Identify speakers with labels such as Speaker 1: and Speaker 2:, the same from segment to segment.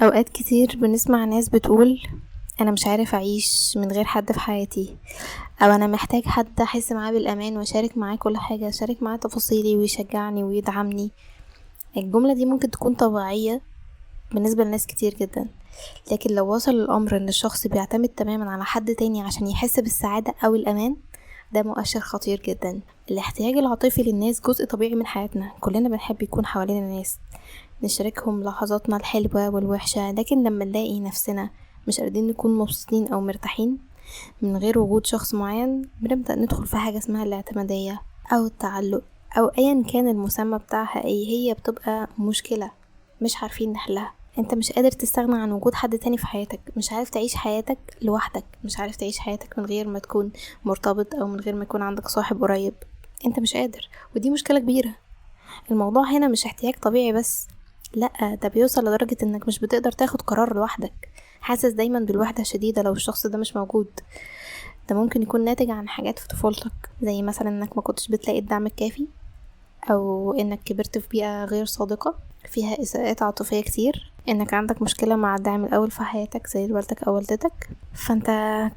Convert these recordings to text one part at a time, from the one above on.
Speaker 1: أوقات كتير بنسمع ناس بتقول أنا مش عارف أعيش من غير حد في حياتي، أو أنا محتاج حد أحس معاه بالأمان وأشارك معاه كل حاجة، أشارك معاه تفاصيلي ويشجعني ويدعمني. الجملة دي ممكن تكون طبيعية بالنسبة لناس كتير جدا، لكن لو وصل الأمر إن الشخص بيعتمد تماما على حد تاني عشان يحس بالسعادة أو الأمان، ده مؤشر خطير جدا. الاحتياج العاطفي للناس جزء طبيعي من حياتنا، كلنا بنحب يكون حوالينا ناس نشاركهم لحظاتنا الحلوة والوحشة، لكن لما نلاقي نفسنا مش قادرين نكون مبسوطين أو مرتاحين من غير وجود شخص معين، بنبدأ ندخل في حاجة اسمها الاعتمادية أو التعلق أو أيا كان المسمى بتاعها ايه، هي بتبقى مشكلة مش عارفين نحلها. انت مش قادر تستغنى عن وجود حد تاني في حياتك، مش عارف تعيش حياتك لوحدك، مش عارف تعيش حياتك من غير ما تكون مرتبط او من غير ما يكون عندك صاحب قريب، انت مش قادر، ودي مشكلة كبيرة. الموضوع هنا مش احتياج طبيعي بس، لا ده بيوصل لدرجة انك مش بتقدر تاخد قرار لوحدك، حاسس دايما بالوحدة الشديدة لو الشخص ده مش موجود. ده ممكن يكون ناتج عن حاجات في طفولتك، زي مثلا انك ما كنتش بتلاقي الدعم الكافي، او انك كبرت في بيئة غير صادقة فيها اساءات عاطفية كتير، انك عندك مشكلة مع الدعم الاول في حياتك زي والدك او والدتك، فانت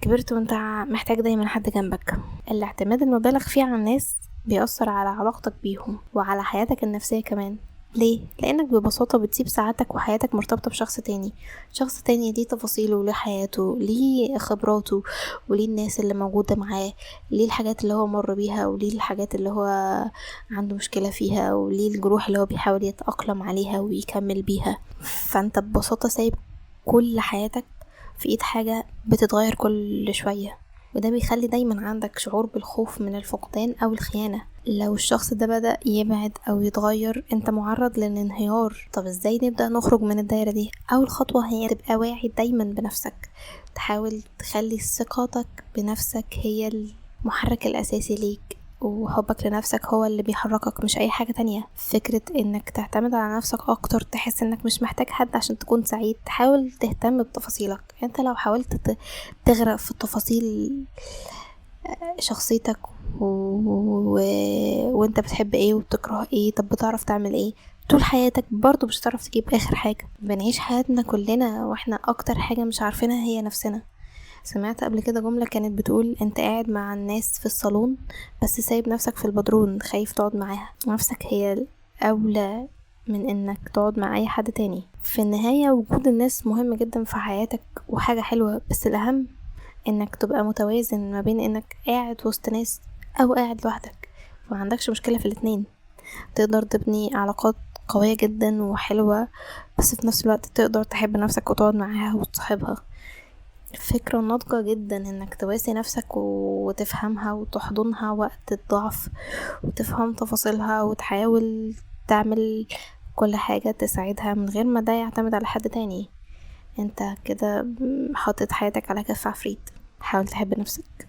Speaker 1: كبرت وانت محتاج دايما حد جنبك. الاعتماد المبالغ فيه على الناس بيأثر على علاقتك بيهم وعلى حياتك النفسية كمان. ليه؟ لانك ببساطة بتسيب سعادتك وحياتك مرتبطة بشخص تاني، شخص تاني ليه تفاصيله وليه حياته ليه خبراته وليه الناس اللي موجودة معاه، ليه الحاجات اللي هو مر بيها وليه الحاجات اللي هو عنده مشكلة فيها وليه الجروح اللي هو بيحاول يتأقلم عليها ويكمل بيها. فانت ببساطة سايب كل حياتك في ايد حاجة بتتغير كل شوية، وده بيخلي دايما عندك شعور بالخوف من الفقدان او الخيانة. لو الشخص ده بدأ يبعد او يتغير انت معرض للانهيار. طب ازاي نبدأ نخرج من الدايرة دي؟ اول خطوة هي تبقى واعي دايما بنفسك، تحاول تخلي ثقتك بنفسك هي المحرك الاساسي ليك، وحبك لنفسك هو اللي بيحركك مش اي حاجة تانية. فكرة انك تعتمد على نفسك اكتر، تحس انك مش محتاج حد عشان تكون سعيد، تحاول تهتم بتفاصيلك. انت لو حاولت تغرق في التفاصيل شخصيتك وانت بتحب ايه وبتكره ايه، طب بتعرف تعمل ايه طول حياتك، برضو مش هتعرف تجيب اخر حاجة. بنعيش حياتنا كلنا واحنا اكتر حاجة مش عارفينها هي نفسنا. سمعت قبل كده جملة كانت بتقول انت قاعد مع الناس في الصالون بس سايب نفسك في البدرون، خايف تقعد معاها. نفسك هي الأولى من انك تقعد مع اي حد تاني. في النهاية وجود الناس مهم جدا في حياتك وحاجة حلوة، بس الأهم انك تبقى متوازن ما بين انك قاعد وسط ناس او قاعد لوحدك، ما عندكش مشكلة في الاتنين. تقدر تبني علاقات قوية جدا وحلوة، بس في نفس الوقت تقدر تحب نفسك وتقعد معاها وتصاحبها. فكرة ناضجة جدا انك تواسي نفسك وتفهمها وتحضنها وقت الضعف وتفهم تفاصيلها وتحاول تعمل كل حاجة تساعدها من غير ما ده يعتمد على حد تاني. انت كده حاطط حياتك على كف عفريت. حاول تحب نفسك.